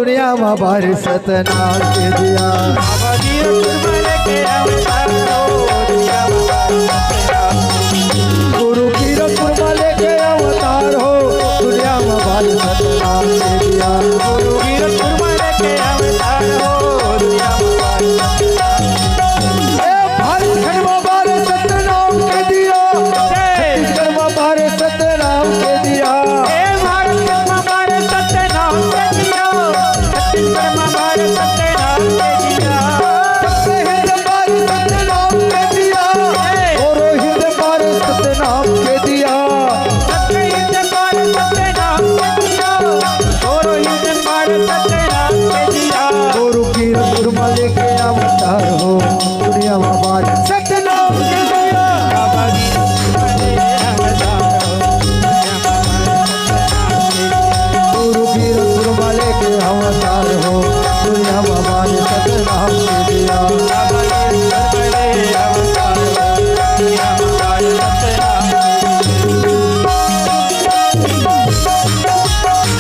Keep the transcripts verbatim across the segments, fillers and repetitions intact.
दुनिया मा बारे सतनाम के दिया। बाबा गिरपुर मा लेके अवतार हो, दुनिया मा बारे सतनाम। गुरु गिरपुर मा लेके अवतार हो, दुनिया मा बारे सतनाम के दिया। गुरु गिरपुर मा लेके अवतार हो, दुनिया मा बारे सतनाम। ए भारत खंड मा बारे सतनाम के दिया। जय। छत्तीसगढ़ मा बारे सतनाम के दिया। ए भारत खंड मा बारे सतनाम के दिया। छत्तीसगढ़ मा बारे सतनाम के दिया। सत्य हिंद बारे सतनाम के दिया। जय। छोरो हिंद बारे सतनाम के दिया। सत्य हिंद बारे सतनाम के दिया। छोरो हिंद बारे सतनाम के दिया। गुरु गिरपुर मा लेके अवतार हो, दुनिया मा बारे सतनाम के दिया। बाबा गिरपुर मा लेके अवतार हो, दुनिया मा बारे सतनाम के दिया। गुरु गिरपुर मा लेके अवतार हो, दुनिया मा बारे सतनाम के दिया। बाबा गिरपुर मा लेके अवतार हो, दुनिया मा बारे सतनाम के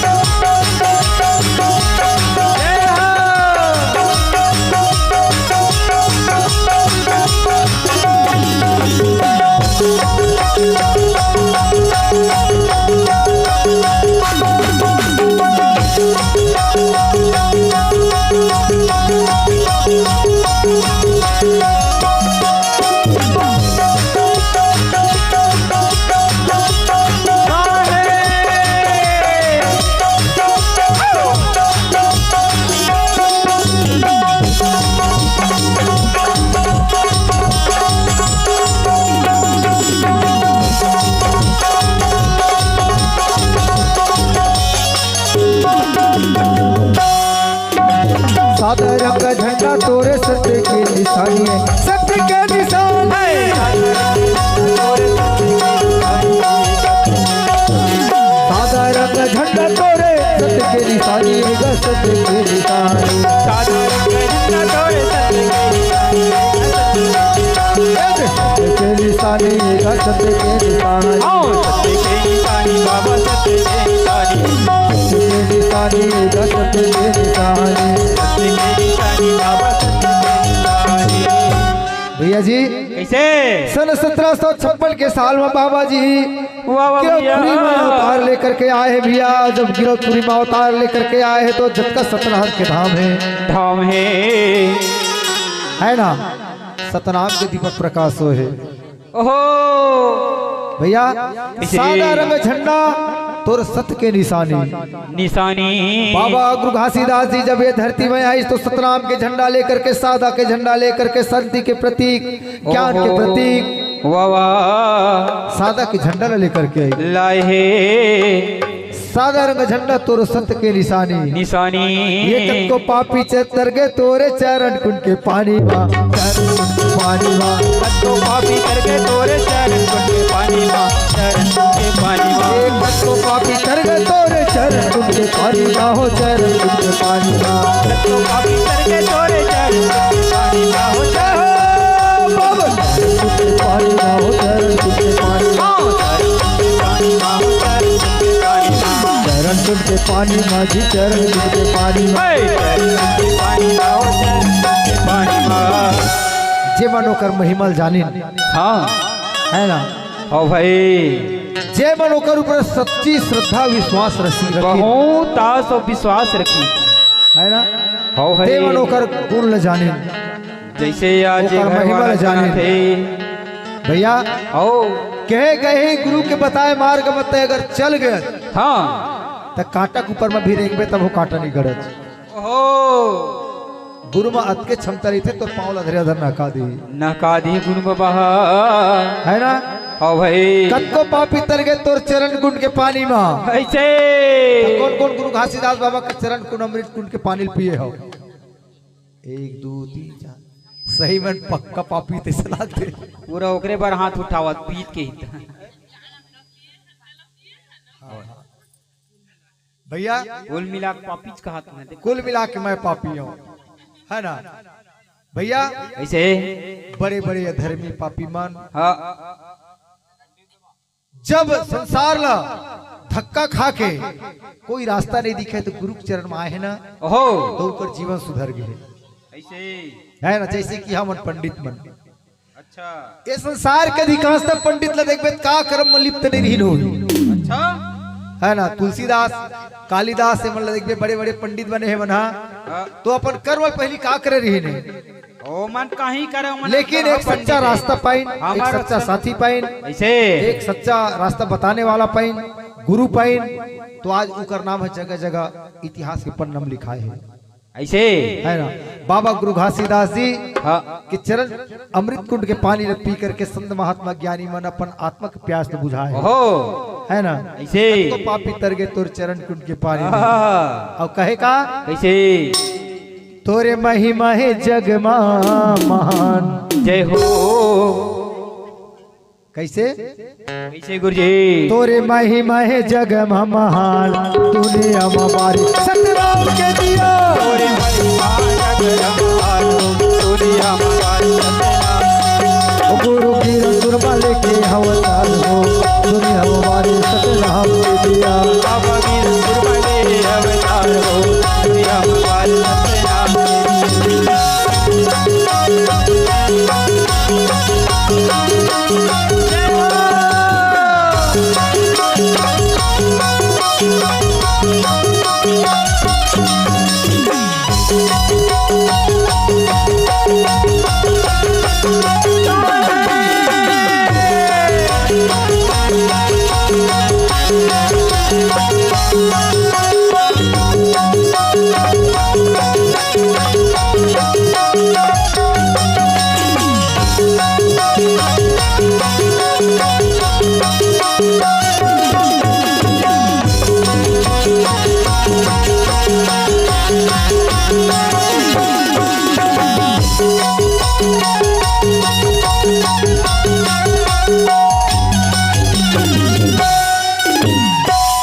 दिया। सादा रंग झंडा तोरे सत्य के निशानी है, सत्य के निशानी। सादा रंग झंडा तोरे सत्य के निशानी है, सत्य के निशानी। सादा रंग झंडा तोरे सत्य के निशानी है, सत्य के निशानी। सत्य के निशानी है, सत्य के निशानी। आओ, सत्य के निशानी, बाबा सत्य के निशानी। सत्य के निशानी है, सत्य के निशानी। सत्य के निशानी, बाबा सत्य के निशानी। भैया जी, कैसे? सन सत्रह सौ छप्पन के साल में बाबा जी वाह, वाह, भैया। गिरौदपुरी में अवतार लेकर के आए हैं भैया। जब गिरौदपुरी में अवतार लेकर के आए हैं तो जगत का सतनाम के धाम है, धाम है। है ना, सतनाम के दीपक प्रकाश हो है। ओहो। भैया, इसे सादा रंग झंडा तोर सत्य के निशानी। निशानी। बाबा गुरु घासीदास जी जब ये धरती में आइस तो सतनाम के झंडा लेकर के, सादा के झंडा लेकर के, शांति के प्रतीक, ज्ञान के ओहो। प्रतीक, वाह, वाह। सादा के झंडा ला लेकर के आई। लाए हे। सादा रंग झंडा तोर सत्य के निशानी। निशानी। ये कतको पापी चतर गे तोरे चरण कुंड के पानी मा, चरण कुंड के पानी मा। कतको पापी चतर गे तोरे चरण कुंड के पानी मा, चरण कुंड के पानी मा। ये कतको पापी चतर गे तोरे चरण कुंड के पानी मा हो, चरण कुंड के पानी मा। कतको पापी चतर गे तोरे चरण कुंड के पानी मा हो, चरण कुंड के पानी मा हो, चरण कुंड के पानी मा। हाँ, चरण कुंड के पानी मा हो, चरण कुंड के पानी मा। चरण कुंड के पानी मा जी, चरण कुंड के पानी मा। हे, चरण कुंड के पानी मा हो, चरण कुंड के पानी मा। जे मन ओकर महिमा ल जानिन। हाँ। है ना? हो भाई। जे मन ओकर ऊपर सच्ची श्रद्धा विश्वास रखी, रखी। बहुत आस और विश्वास रखी। है ना? हो भाई। जे मन ओकर गुण ल जानिन। जैसे आज ओकर महिमा ल जानिन। भैया, हो। कहे गए ही गुरु के बताए मार्ग मते अगर चल गए, हाँ। त कांटा के ऊपर में भी रेंगबे तब वो कांटा नहीं गड़त। ओहो। गुरु में अतके क्षमता रहिथे, तोर पाँव ला धरे धर नहका दी। नहका दी गुरु बाबा। है ना? हाँ भाई। कतको पापी तर गे तोर चरण कुंड के पानी मा। ऐसे। त कौन कौन गुरु घासीदास बाबा के चरण कुंड, अमृत कुंड के पानी ल पिए हो? एक, दो, तीन, चार। सही में पक्का पापी तइसे लागथे। पूरा ओकरे बर हाथ उठावत, पीत के ही। भैया, कुल मिला के पापीच कहत हन, देख। कुल मिला के मैं पापी हूँ, है ना भैया? ऐसे। बड़े बड़े अधर्मी पापी मन। हाँ। जब संसार ला धक्का खा के कोई रास्ता नहीं दिखे, तो गुरु के चरण में आए हे ना, ओहो। तो ओकर जीवन सुधर गए हे। ऐसे। है ना, जैसे कि हमन पंडित मन। अच्छा। ये संसार के अधिकांशतः पंडित ला देखबे, त का कर्म में लिप्त नहीं रहिन होही। अच्छा। है ना, तुलसीदास, कालिदास, ये मन ला देखबे, बड़े-बड़े पंडित बने हे मन हा। हाँ। तो अपन कर्म पहली का करे रहिन हे? ओ मन कहीं करे, ओ मन लेकिन एक सच्चा रास्ता पाइन, एक सच्चा साथी पाइन, ऐसे। एक सच्चा रास्ता बताने वाला पाइन, गुरु पाइन, तो आज उकर नाम हे जगह जगह इतिहास के पन्ना में लिखाए हे। ऐसे। है ना, बाबा गुरु घासीदास जी हाँ। के चरण अमृत कुंड के पानी ला पी करके संत महात्मा ज्ञानी मन अपन आत्मा के प्यास तो बुझाए हे। ओहो। है ना, ऐसे। तो पापी तर गए तोर चरण कुंड के पानी में। हाँ। अउ कहे का? कैसे? तोरे महिमा हे जग मा महान। जय हो। कैसे? कैसे गुरुजी? तोरे महिमा हे जग मा महान, दुनिया मा बारिस सतनाम के दिया। तोरे महिमा हे जग मा महान, दुनिया मा बारिस सतनाम। ओ गुरु किरण सुरमा लेके अवतार हो, दुनिया मा बारिस सतनाम के दिया। बाबा किरण सुरमा लेके अवतार हो, दुनिया मा बारिस सतनाम के दिया।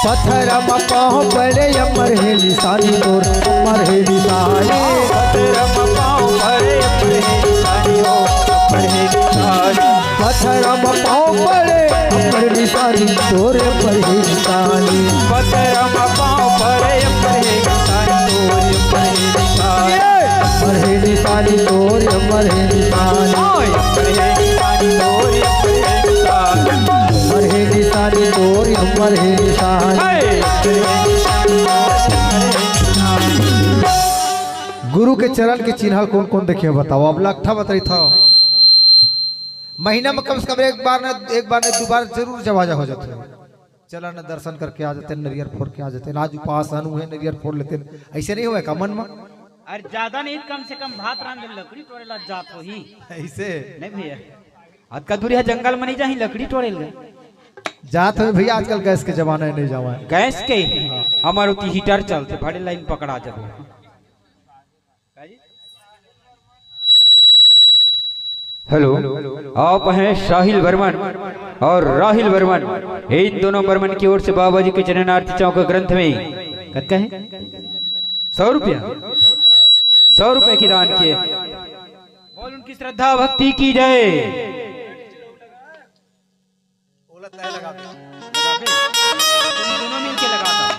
पत्थर म पाँव पड़े, अमर हे निशानी तोर, अमर हे निशानी। पत्थर म पाँव पड़े, अमर हे निशानी हो, अमर हे निशानी। पत्थर म पाँव पड़े, अमर निशानी तोर, अमर हे निशानी। पत्थर म पाँव पड़े, अमर हे निशानी तोर, अमर हे निशानी। अमर हे निशानी तोर, अमर हे निशानी। ओए। अमर हे निशानी तोर, अमर हे निशानी। अमर हे निशानी तोर, अमर हे निशानी। हे। गुरु के चरण के चिन्हा कोन कोन देखे हो बताओ। अब लकठा बतरी था, महीना में कम से कम एक बार न, एक बार न दू बार जरूर जवाजा हो जाथे। चला न दर्शन करके आ जाते, नरियर फोर के आ जाते। आज उपास अनु हे, नरियर फोर लेते, ऐसे नहीं होवे का मन में? अरे ज्यादा नहीं, कम से कम भात रांधे लकड़ी टोरे ला जात होही। ऐसे? नहीं भैया, अतका दूरिहा जंगल में नहीं जाही लकड़ी टोरे ला। जात होही भैया, आजकल गैस के जमाना हे, नहीं जावा हे। गैस के? हाँ। हमर ओती हीटर चलथे, बड़े लाइन पकड़ा जाबो। हेलो, आप हैं साहिल बर्मन और राहिल बर्मन, इन दोनों बर्मन की ओर से बाबा जी के चरण आरती चौक ग्रंथ में कतका है? सौ रुपया, सौ रुपए की दान किए। बोल उनकी श्रद्धा भक्ति की जय। ओला तय लगा दे। लगा दे। तुम दोनों मिलके लगा दो।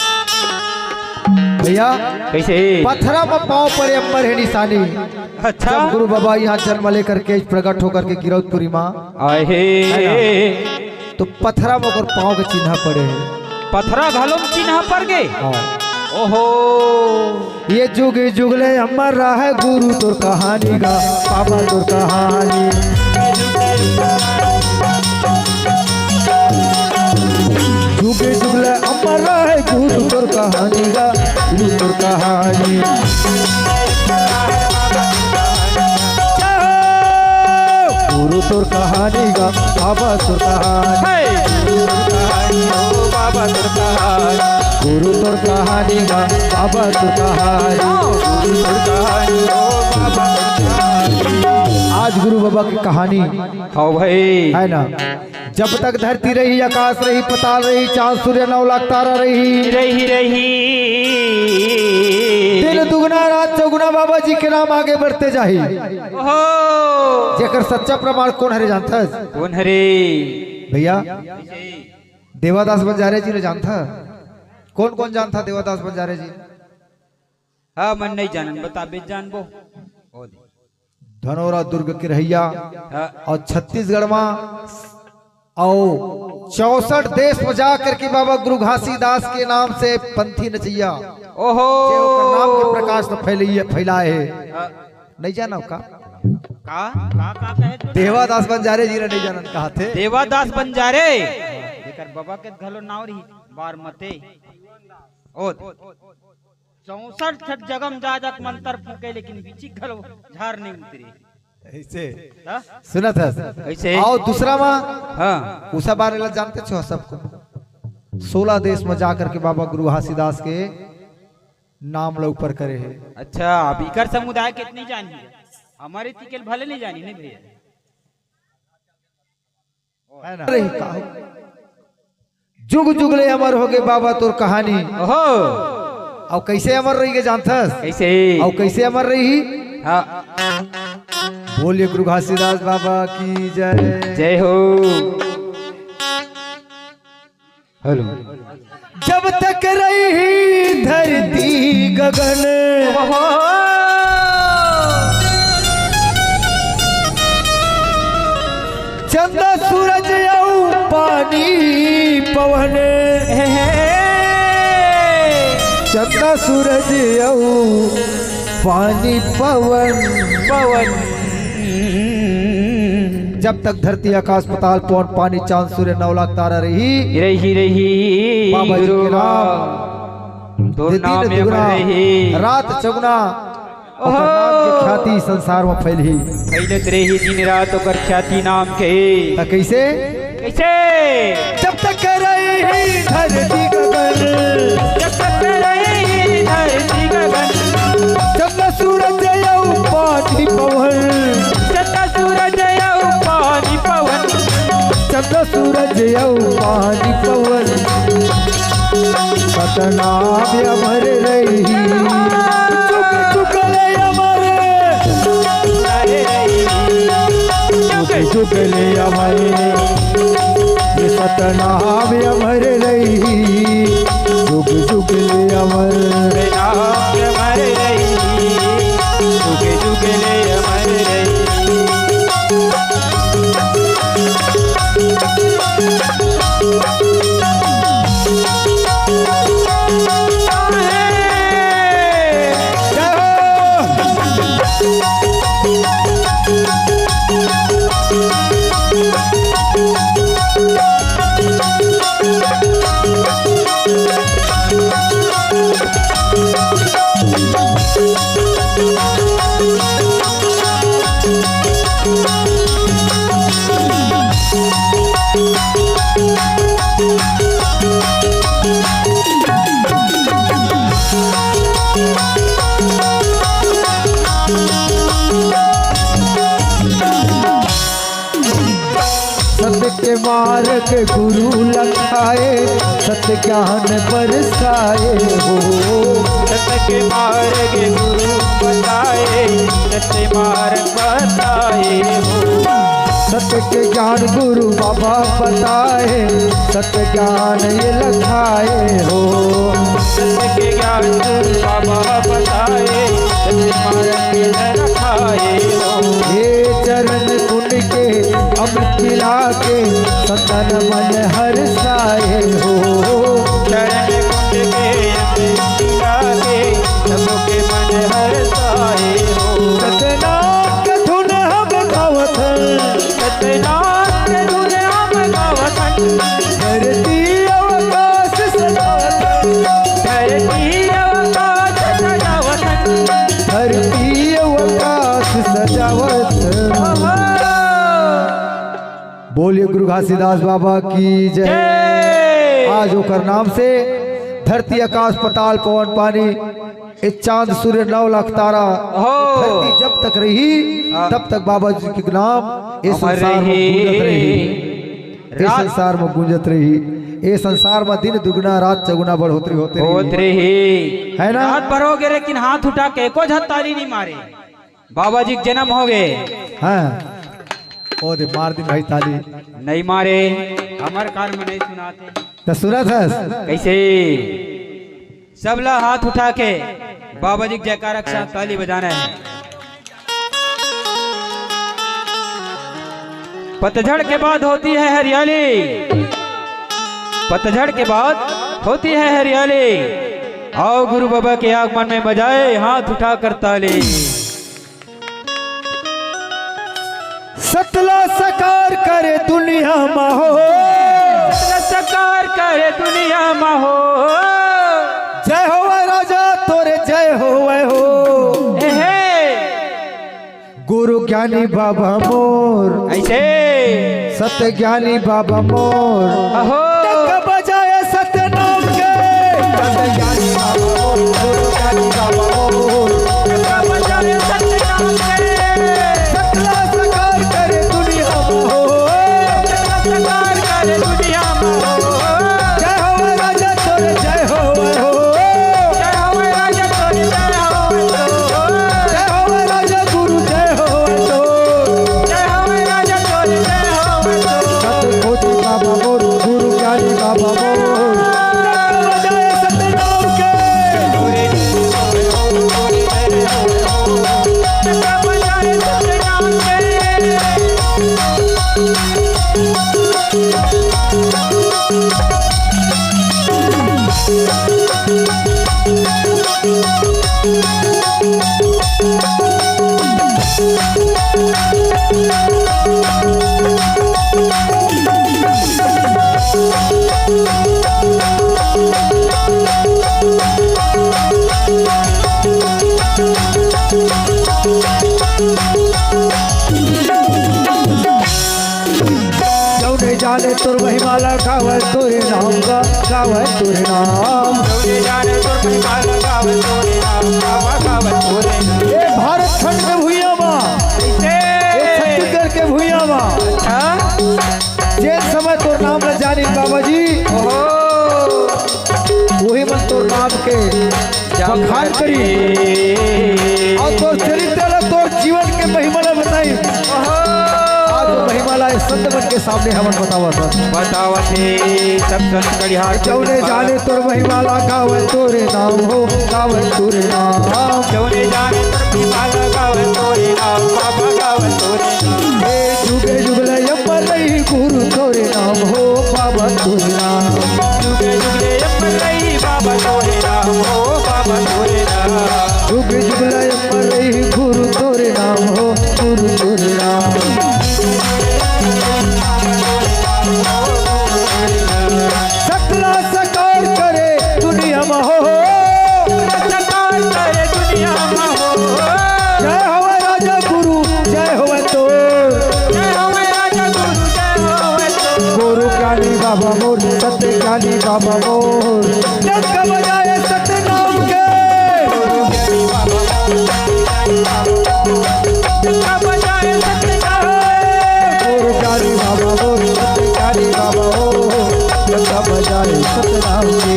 भैया, कैसे? पथरा म पाँव पड़े अम्बर हे निशानी। अच्छा। जब गुरु बाबा यहाँ जन्म लेकर के प्रकट होकर के गिरौदपुरी माँ आए हे। है ना? तो पथरा म ओकर पाँव के चिन्हा पड़े हे। पथरा घलो म चिन्हा पड़ गे? हाँ। ओहो। ये जुग जुग ले अमर रहे गुरु तोर कहानी गा, बाबा तोर कहानी। जुग जुग ले अमर रहे गुरु तोर कहानी गा, गुरु तोर कहानी। गुरु तोर कहानी गा, बाबा तोर कहानी। हे। गुरु तोर कहानी हो, बाबा तोर कहानी। गुरु तोर कहानी गा, बाबा तोर कहानी। गुरु तोर कहानी हो, बाबा तोर कहानी। आज गुरु बाबा की कहानी हाँ भाई। है ना? जब तक धरती रही, आकाश रही, पताल रही, चांद सूर्य नौ लाख तारा रही। रही, रही। दिन दुगना रात चौगुना बाबा जी के नाम आगे बढ़ते जाही। ओहो। जेकर सच्चा प्रमाण कोन हरे जानथस? कोन हरे? भैया, देवादास बंजारे जी ला जानथा? कोन कोन जानथा देवादास बंजारे जी? हाँ, मन नहीं जानन, बताबे जानबो। ओ दे। धनौरा दुर्ग के रहइया हाँ। अउ छत्तीसगढ़ मा अउ चौसठ देश में जा करके बाबा गुरु घासीदास के नाम से पंथी नचैया, ओहो। जे ओकर नाम के प्रकाश तो फैलैया, फैलाए हे। हाँ। नहीं जानव का? का? का, का कहे तो? देवादास बंजारे जी ला नहीं जानन कहाथे। देवादास बंजारे? एकर बाबा के घलो नाव रही, बारमते। ओ, चौसठ ठन जगह में जा जाके मंतर फूके, लेकिन बिचिक घलो झार नहीं उतरे। ऐसे। हाँ? सुनत हस? ऐसे। अउ दूसरा मा, हाँ। उसा बारे ला जानते छो सबको। सोलह देश में जा करके बाबा गुरु घासीदास के नाम ला ऊपर करे हे। अच्छा, अब इकर समुदाय के इतनी जानी है, हमारे तिकेल भले नहीं जानी, नहीं भैया। है ना? अरे, का हो? जुग जुग ले अमर होगे बाबा तोर कहानी। ओहो। अउ कैसे अमर रहिगे जानथस? कैसे? अउ कैसे अमर रही? हाँ। बोलिए गुरु घासीदास बाबा की जय। जय हो। हेलो। जब तक रही धरती गगन, ओहो। चंदा सूरज अउ पानी पवन, हे, हे। चंदा सूरज अउ पानी पवन, पवन। जब तक धरती, आकाश, पाताल, पवन, पानी, चांद, सूर्य, नौ लाख तारा रही, रही, रही, बाबा जी के गुरु नाम, बाबा। तोर ये दिन नाम में दुगना, रही। रात चौगुना, ओकर ओहो। नाम के ख्याति संसार में फैलही। फैलत रही दिन रात ओकर ख्याति नाम के। त कैसे? कैसे? जब तक रही धरती गगन, जब तक रही धरती गगन, चंदा सूरज अउ पानी पवन, चंदा सूरज अउ पानी पवन, चंदा सूरज अउ पानी पवन, सतनाम अमर रही। जुग जुग ले अमर, जुग जुग ले अमर, ये सतनाम अमर रही। जुग जुग ले अमर, नाम अमर रही। जुग जुग ले अमर रही। सत्य के मार्ग गुरु लखाए, सत्य ज्ञान बरसाए हो। सत्य के मार्ग गुरु बताए, सत्य मार्ग बताए हो। सत्य के ज्ञान गुरु बाबा बताए, सत्य ज्ञान ये लखाए हो। सत्य के ज्ञान गुरु बाबा बताए, सत्य मार्ग ये लखाए हो। हे चरण कुंड के अमृत पिला के, सतन मन हर्षाए हो। चरण कुंड के अमृत पिला के, सबके मन हर्षाए हो। सतनाम के धुन हम गावत हन। सतनाम के धुन हम गावत हन। धरती अवकाश सजावत हन। धरती अवकाश सजावत हन। धरती अवकाश सजावत हन। बोलिए गुरु घासीदास बाबा की जय। जय। आज ओकर नाम से धरती, आकाश, पाताल, पवन, पानी, ए चांद, सूर्य, नौ लाख तारा, हो। धरती जब तक रही, हाँ। तब तक बाबा जी के नाम ए अमर संसार में रही। गूंजत रही। ए रात संसार में गूंजत रही। ए संसार में दिन दुगना, रात चौगुना बढ़ोतरी होत रही। होत रही। है ना? रात भर होगे, लेकिन हाथ उठा के एको झन ताली नहीं मारे। बाबा जी के जन्म होगे। हाँ। ओ दे, मार दिन भाई ताली। नहीं मारे, हमर कान में नहीं सुनाते। त सुनत हस? कइसे? सबला हाथ उठा के बाबा जी के जयकारा के साथ ताली बजाना है। पतझड़ के बाद होती है हरियाली, पतझड़ के बाद होती है हरियाली। आओ गुरु बाबा के आगमन में बजाए हाथ उठाकर ताली। सतला सकार करे दुनिया मा हो। सतला सकार करे दुनिया मा हो। जय होवै राजा तोरे जय होवै हो। ए हे। गुरु ज्ञानी बाबा मोर। अइसे। सत्य ज्ञानी बाबा मोर। अहो। डंका बजाए सत्य नाम के। सत्य ज्ञानी बाबा मोर, गुरु ज्ञानी बाबा मोर। डंका बजाए सत्य नाम के। सतला सकार करे दुनिया मा हो। सतला सकार करे दुनिया मा हो। जय होवै राजा तोरे जय होवै हो। जय होवै राजा तोरे जय होवै हो। जय होवै राजा गुरु जय होवै तो। जय होवै राजा तोरे जय होवै तो। सत कोटि बाबा मोर, गुरु ज्ञानी बाबा मोर। जय सतनाम के। जउने जाने तोर महिमा ला गावै तोरे नाम गा, गावै तोरे नाम। जउने जाने तोर महिमा ला गावै तोरे नाम, गावै, गावै तोरे नाम। ए भारत खंड के भुइयां मा, ए छत्तीसगढ़ के भुइयां मा, हाँ? जेन समय तोर नाम ला जानिन बाबा जी, ओहो। उही मन तोर नाम के बखान करी। अउ तोर चरित्र ला, तोर जीवन के महिमा ला बताई। ओहो। आज वो महिमा ला इस संत मन के सामने हमन बतावत हन। बतावत हे सब संत कड़िहार। जउने जाने तोर महिमा ला गावै तोरे नाम हो, गावै तोरे नाम। जउने जाने तोर महिमा ला गावै तोरे नाम, बाबा गावै तोरे नाम। ए जुगे जुग ले अमर रही गुरु तोरे नाम हो, बाबा तोरे नाम। जुगे जुग ले अमर रही बाबा तोरे नाम हो, बाबा तोरे नाम। जुगे जुग ले अमर रही गुरु तोरे नाम हो, गुरु तोरे नाम। सतला सकार करे दुनिया मा हो। सकार करे दुनिया मा हो। जय होवै राजा गुरु, जय होवै तोर। जय होवै राजा गुरु, जय होवै तोर। गुरु ज्ञानी बाबा मोर, सत्य ज्ञानी बाबा मोर। डंका बजाए सतनाम के। गुरु ज्ञानी बाबा मोर, सत्य ज्ञानी बाबा मोर। डंका बजाए सतनाम के। गुरु ज्ञानी बाबा मोर, सत्य ज्ञानी बाबा मोर। डंका बजाए सतनाम के।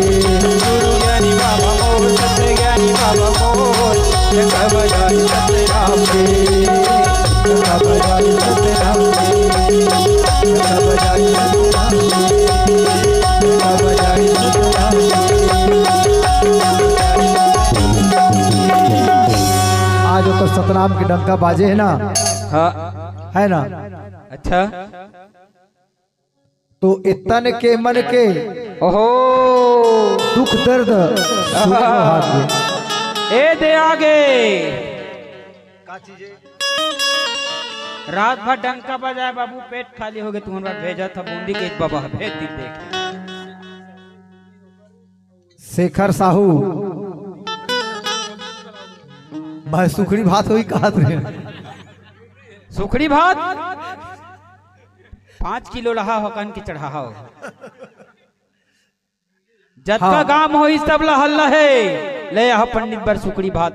गुरु ज्ञानी बाबा मोर, सत्य ज्ञानी बाबा मोर। डंका बजाए सतनाम के। डंका बजाए सतनाम के। डंका बजाए सतनाम के। डंका बजाए सतनाम के। आज ओकर सतनाम के डंका बाजे हे ना? हाँ। हे ना? अच्छा। तो ए तन के मन के ओहो। दुख दर्द सुने बर हाथ दे। ए दे आगे। का चीज हे? रात भर डंका बजाए बाबू, पेट खाली होगे, तुमन बर भेजत ह बूंदी के बाबा, भेज दिन देख। शेखर साहू, मैं सुखड़ी भात होही कहत रहे। सुखड़ी भात पाँच किलो लहा हो, कन के चढ़ाहा हो। जतका हाँ। गांव होही, सब ला हल्ला हे, ले आहा पंडित बर सुखड़ी भात,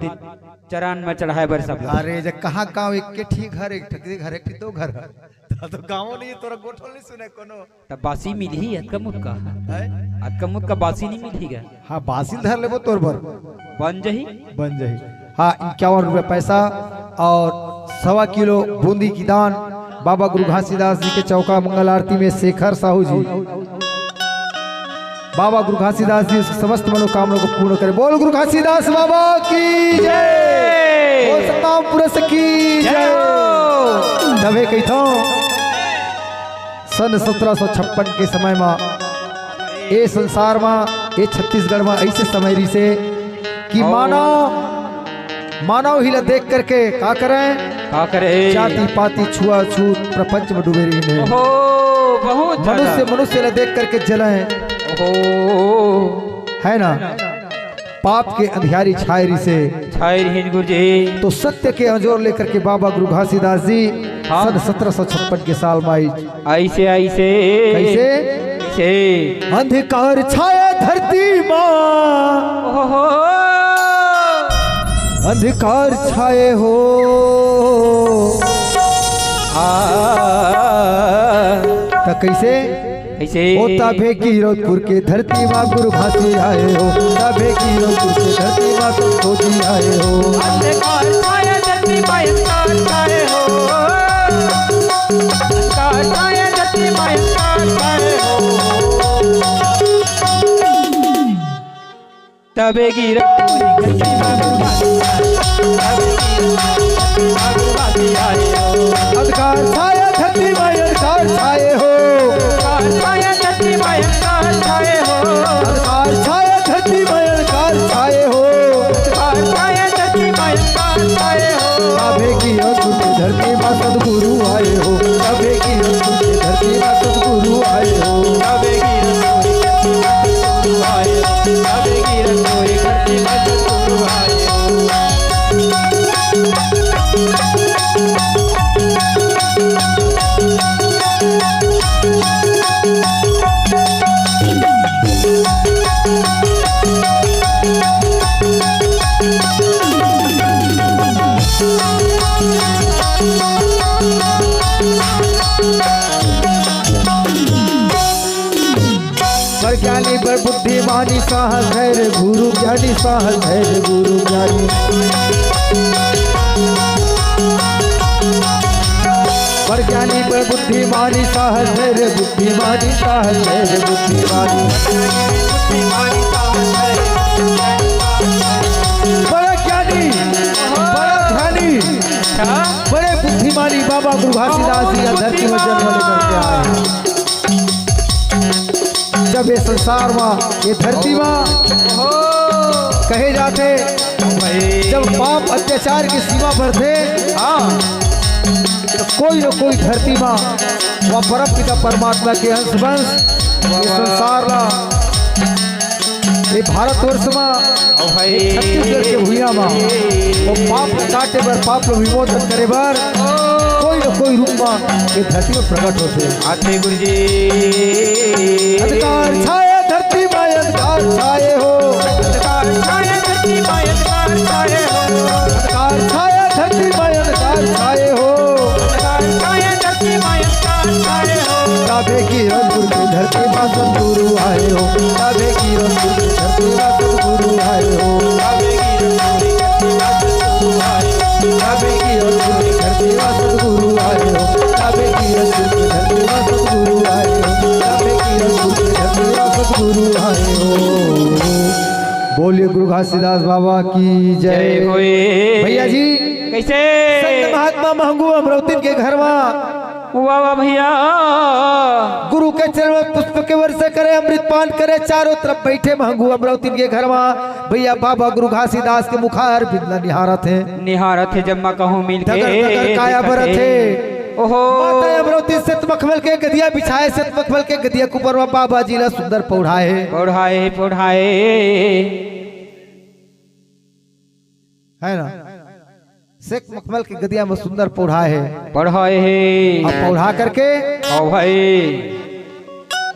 चरण में चढ़ाए बर सब ला। अरे, जब कहाँ गांव, एक के ठी घर, एक ठकरी घर, एक ठी दो घर। त तो गांव नहीं, तोरा गोठो नहीं सुने कोनो। त बासी मिलही अतका मुतका। हैं? अतका मुतका बासी नहीं मिलही गा। हाँ, बासी धर लेबो तोर बर। बन जही। बन जही। हाँ, इक्यावन रुपये पैसा और सवा किलो बूंदी की दान बाबा गुरु घासीदास जी के चौका मंगल आरती में शेखर साहू जी। बाबा गुरु घासीदास जी उसके समस्त मनोकामना को पूर्ण करे। बोल गुरु घासीदास बाबा की जय। बोल सतनाम पुरुष की जय। तभे कहिथों, सन सत्रह सौ छप्पन के समय मा ए संसार मा, ए छत्तीसगढ़ मा ऐसे समय रिसे कि मानव, मानव ही ला देख करके का करे? का करे? जाति पाति छुआछूत प्रपंच में डूबे रहिन हे। ओहो, बहुत ज्यादा। मनुष्य मनुष्य ला देख करके जले। ओहो। है ना? पाप के अंधियारी छाए रिसे। छाए रिहिन गुरुजी। तो सत्य के अंजोर लेकर के बाबा गुरु घासीदास जी हाँ। सन सत्रह सौ छप्पन के साल मा आई। ऐसे, ऐसे। कैसे? ऐसे। अंधकार छाया धरती मा। ओहो। अंधकार छाए हो। आ। त कैसे? कैसे? ओ तभे गिरौदपुर के धरती मा गुरु घासी आए हो। तभे गिरौदपुर के धरती मा संतोषी आए हो। अंधकार छाया धरती मा अंधकार छाए हो। अंधकार छाया धरती मा अंधकार छाए हो। तभे गिरौदपुर के धरती मा गुरु घासी आए हो। तभे गिरौदपुर के धरती मा गुरु घासी आए हो। अंधकार छाया धरती मा अंधकार छाए हो। अंधकार छाया धरती मा अंधकार छाए हो। अंधकार छाया धरती मा अंधकार छाए हो। अंधकार छाया धरती मा अंधकार छाए हो। तभे गिरौदपुर के धरती मा सतगुरु आए हो। तभे गिरौदपुर के धरती मा सतगुरु आए हो। तभे गिरौदपुर के धरती मा सतगुरु आए हो। तभे गिरौदपुर के धरती मा सतगुरु आए हो। बड़ ज्ञानी बड़ बुद्धिमानी साहस धैर्य गुरु ज्ञानी, साहस धैर्य गुरु ज्ञानी। बड़ ज्ञानी बड़ बुद्धिमानी साहस धैर्य बुद्धिमानी, साहस धैर्य बुद्धिमानी। बड़ा ज्ञानी, बड़ा ध्यानी, बड़े बुद्धिमानी बाबा गुरु घासीदास जी या धरती में जन्म लेकर के आए। जब ये संसार मा, ये धरती मा कहे जाथे, जब पाप अत्याचार की सीमा बढ़थे, हाँ, तो कोई न कोई धरती मा वह परम पिता परमात्मा के अंश बंस ये संसार ला, ये भारतवर्ष मा, छत्तीसगढ़ के भुइयां मा वो पाप काटे बर, पाप ला विमोचन करे बर कोई न कोई रूप मा ये धरती में प्रकट होथे। आथे गुरुजी। अंधकार छाया धरती मा अंधकार छाए हो। अंधकार छाया धरती मा अंधकार छाए हो। अंधकार छाया धरती मा अंधकार छाए हो। अंधकार छाया धरती मा अंधकार छाए हो। तभे गिरौदपुर के धरती मा सतगुरु आए हो। तभे गिरौदपुर के धरती मा सतगुरु आए हो। तभे गिरौदपुर के धरती मा सतगुरु आए हो। तभे गिरौदपुर के धरती मा सतगुरु आए हो। तभे गिरौदपुर के धरती मा सतगुरु आए हो। तभे गिरौदपुर के धरती मा सतगुरु आए हो। बोलिए गुरु घासीदास बाबा की जय। जय होए। भैया जी, कैसे? संत महात्मा महंगू अमरौतिन के घर मा वाह, वाह भैया। गुरु के चरण में पुष्प के वर्षा करे, अमृतपान करे, चारों तरफ बैठे महंगू अमरौतिन के घर मा। भैया, बाबा गुरु घासीदास के मुखार बिंद ला निहारत हे। निहारत हे, जम्मा कहूँ मिल के धगर धगर काया देखत बरत हे। हे। ओहो। माता अमरौती सेत मखमल के गदिया बिछाए, सेत मखमल के गदिया के ऊपर मा बाबा जी ला सुंदर पौढ़ाए हे। पौढ़ाए हे, पौढ़ाए हे। है ना? सेत मखमल के गदिया में सुंदर पौढ़ाए हे। पौढ़ाए हे। अब पौढ़ा करके आओ भाई।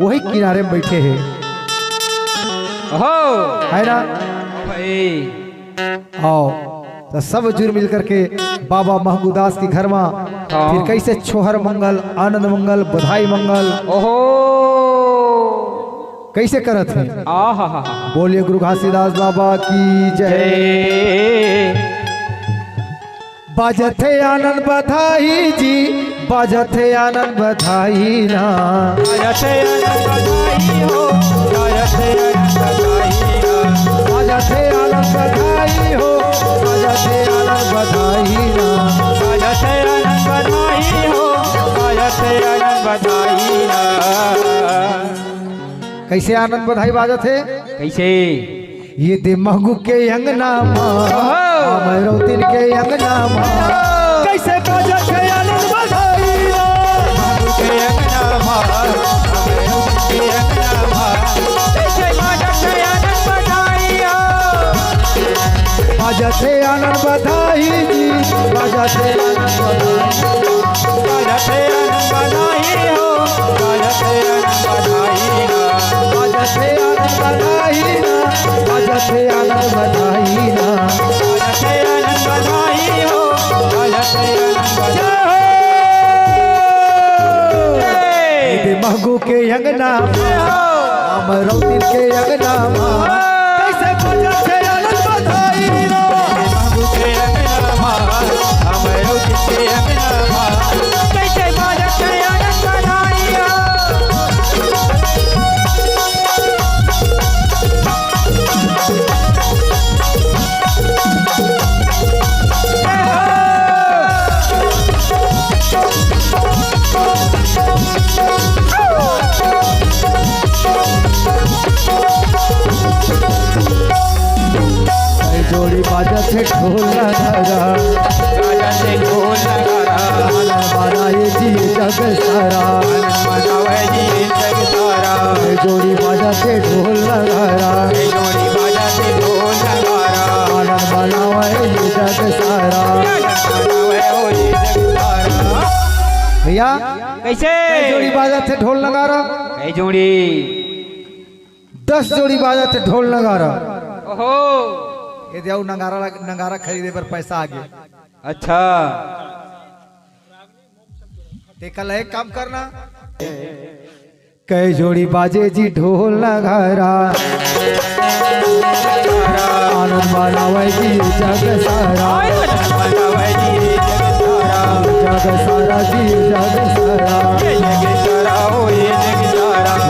वही किनारे में बैठे हे। हो। है ना? आओ भाई। आओ। तो सब जुर मिल करके बाबा महंगूदास के घर मा हाँ। फिर कैसे छोहर मंगल, आनंद मंगल, बधाई मंगल। ओहो। कैसे करत हे? आहा हा हा। बोलिए गुरु घासीदास बाबा की जय। जय। बाजत हे आनंद बधाई जी, बाजत हे आनंद बधाई ना। बाजत हे आनंद बधाई हो, बाजथे आनंद बधाई हो, बाजथे आनंद बधाई ना। बाजथे आनंद बधाई हो, बाजथे आनंद बधाई ना। कइसे आनंद बधाई बाजथे? कइसे? ये दे महगू के अंगना मा, ओहो। हमर रौतिन के अंगना मा। कइसे बाजथे आनंद बधाई ना? महगू के अंगना मा, हमर रौतिन के अंगना मा। कइसे बाजथे आनंद बधाई हो? बाजथे आनंद बधाई जी, बाजथे आनंद बधाई। बाजथे आनंद बधाई हो, बाजथे आनंद बधाई ना। बाजथे आनंद बधाई ना, बाजथे आनंद बधाई ना। बाजथे आनंद बधाई हो, बाजथे आनंद बधाई। जय हो। ए दे महगू के अंगना मा, हमर रौतिन के अंगना मा। कइसे बाजथे आनंद बधाई ना। ए दे महगू के अंगना मा, हमर रौतिन के अंगना मा। कइसे बाजथे आनंद बधाई ना। कई जोड़ी बाजथे ढोल नगारा, बाजथे ढोल नगारा। आनंद मनाए जी जग सारा, आनंद मनाए जी जग सारा। कई जोड़ी बाजथे ढोल नगारा, कई जोड़ी बाजथे ढोल नगारा। आनंद मनाए जी जग सारा। आनंद मनाए हो जी जग सारा। भैया, कइसे? कई जोड़ी बाजथे ढोल नगारा? कई जोड़ी? दस जोड़ी बाजथे ढोल नगारा। ओहो। ए दे अउ नगारा लग-, नगारा खरीदे बर पैसा आगे। अच्छा। तेकर ले एक काम करना। कई जोड़ी बाजे जी ढोल नगारा। आनंद मनावे जी जग सारा। जग सारा जी जग सारा।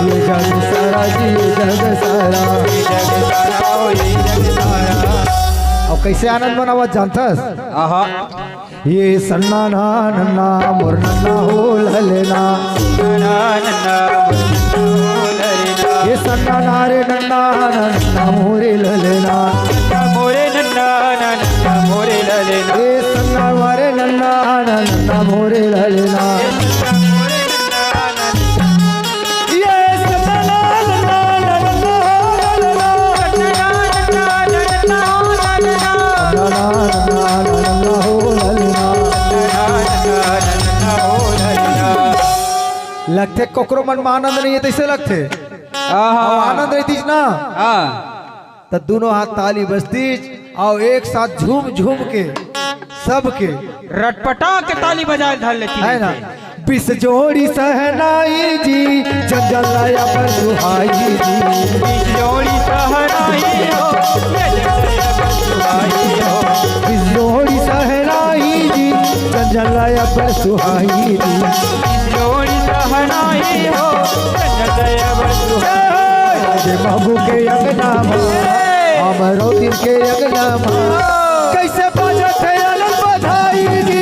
ये जग सारा जी जग सारा। अउ कइसे आनंद मनावत जानथस? आहा। ये सन्ना ना नन्ना मोर नन्ना हो ललना। ये सन्ना ना रे नन्ना नन्ना मोरे ललना। ये सन्ना मारे नन्ना नन्ना मोरे ललना। लगथे कोकरो मन म आनंद नइ हे, तइसे लगथे। आहा। अउ आनंद रहितिस ना, हाँ। त दूनों हाथ ताली बजतिस अउ एक साथ झूम झूम के सबके रटपटा के ताली बजाए धर लेती है ना। बीस जोड़ी सहनाई जी, जंगल लाया पर सुहाई जी। बीस जोड़ी सहनाई हो, ये जंगल लाया पर सुहाई हो। बीस जोड़ी सहनाई जी, जंगल लाया पर सुहाई जी। बीस जोड़ी सहनाई हो, जंगल लाया पर सुहाई। आज महबूब के अंगना मा, हमरो दिल के अंगना मा, कैसे बाजत है आनंद बधाई जी।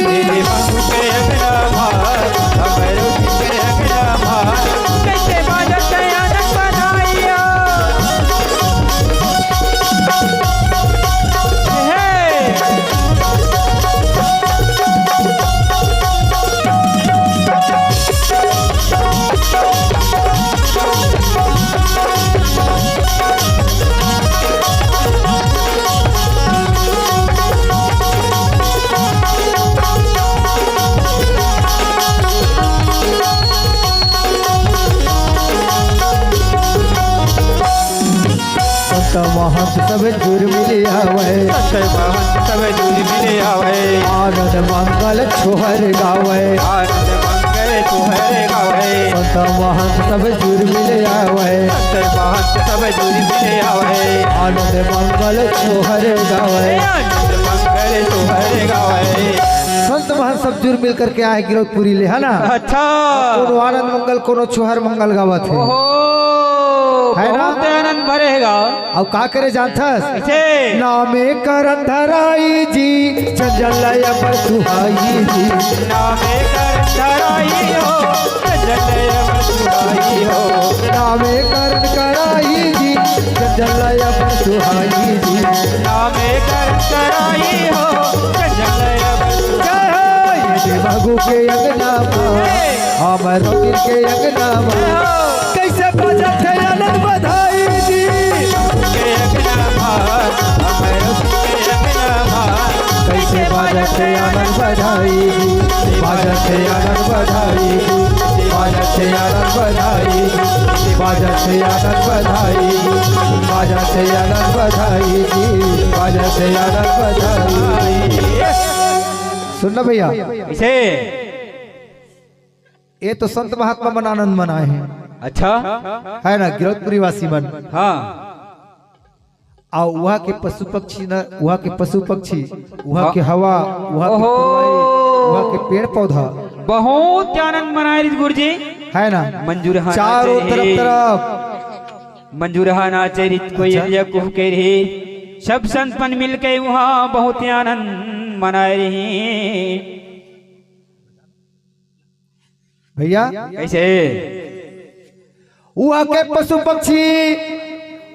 संत महंत सब जुर मिले आवे। संत महंत सब जुर मिले आवे। आनंद मंगल छोहर गावे। आनंद मंगल छोहर गावे। संत महंत सब जुर मिले आवे। संत महंत सब जुर मिले आवे। आनंद मंगल छोहर गावे। आनंद मंगल छोहर गावे। संत महंत सब जुर मिल करके आए गिरौदपुरी ले, है ना? अच्छा। कोनो आनंद मंगल, कोनो छोहर मंगल गावत है। ओहो। है ना? बहुत आनंद भरे हे गा। अउ का करे जानथस? कैसे? नामे करन धराई जी, जंजल लय अबर सुहाई जी। नामे करन धराई हो, जंजल लय अबर सुहाई हो। नामे करन कराई जी, जंजल लय अबर सुहाई जी। नामे करन कराई हो, जंजल लय अबर सुहाई। जय हो, ये देवागू के अंगना मा, हे। हमर रोगिन के अंगना मा। हे हो। कइसे बाजत हे आनंद बधाई जी। के अंगना मा, हमरो के अंगना मा। कइसे बाजत हे आनंद बधाई जी। बाजत हे आनंद बधाई जी। बाजत हे आनंद बधाई जी। बाजत हे आनंद बधाई जी। बाजत हे आनंद बधाई जी। बाजत हे आनंद बधाई जी। सुन ना भैया। कैसे? ये तो संत महात्मा मन आनंद मनाए हे। अच्छा। है ना, गिरौदपुरी वासी मन। हाँ। अउ उहाँ के पशु पक्षी न, उहाँ के पशु पक्षी, उहाँ हाँ। के हवा, उहाँ के ओहो। पुरवाई, उहाँ के पेड़ पौधा। बहुत आनंद मनाए रिहिस गुरुजी। है ना? मंजूरहा चारों नाचे तरफ, हे। तरफ। मंजूरहा नाचे रिहिस, कोई अच्छा। एरिया कुहके रिहिस। सब संत मन मिलके उहाँ बहुत आनंद मनाए रिहिस। भैया। कैसे? उहाँ के पशु पक्षी,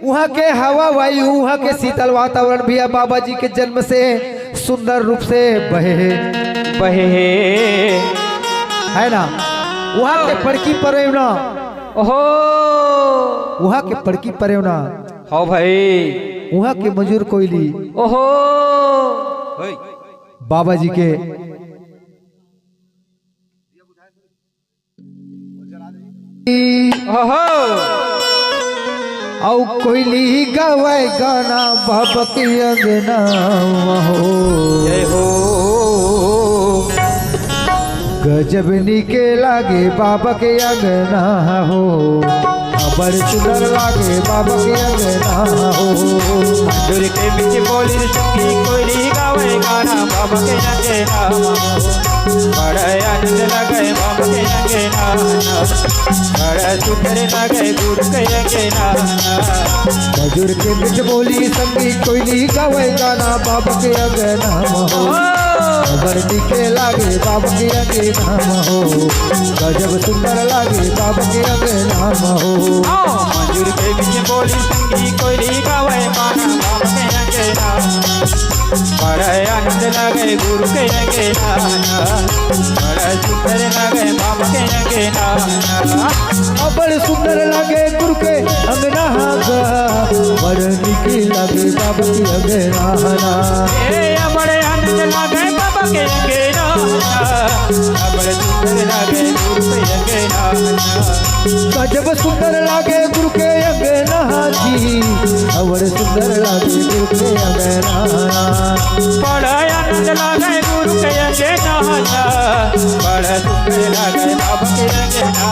उहाँ के हवा वायु, उहाँ के शीतल वातावरण भैया बाबा जी के जन्म से सुंदर रूप से बहे हे। बहे हे। है ना? उहाँ के पड़की परेवना। ओहो। उहाँ के पड़की परेवना। हाँ भाई। उहाँ के मजूर कोइली। ओहो। बाबा जी के ओहो। अउ कोइली गावय गाना बाबा के अंगना हो। जय हो। गजब नीके लागे बाबा के अंगना हो। अबड़ सुंदर लागे बाबा के अंगना हो। मंजूर के बीच बोली संगी कोइली गावय गाना बाबा के अंगना हो। बड़ा आनंद लागे बाबा के अंगना। बड़ा सुंदर लागे गुरु के अंगना। मंजूर के बीच बोली संगी कोइली गावय गाना बाबा के अंगना हो। बड़ नीके लागे बाबा के अंगना हो। गजब सुंदर लागे बाबा के अंगना हो। आओ, मंजूर के बीच बोली संगी कोइली गावय गाना बाबा के अंगना। बड़ा आनंद लागे गुरु के अंगना। बड़ा सुंदर लागे बाबा के अंगना। अबड़ सुंदर लागे गुरु के अंगना गा। बड़ नीक लागे बाबा के अंगना। ए, अबड़ आनंद लागे बाबा के अंगना। अबड़ सुंदर लागे गुरु के अंगना। गजब सुंदर लागे गुरु के अंगना जी। अबड़ सुंदर लागे गुरु के अंगना। बड़ा आनंद लागे गुरु के अंगना। बड़ा सुंदर लागे बाबा के अंगना।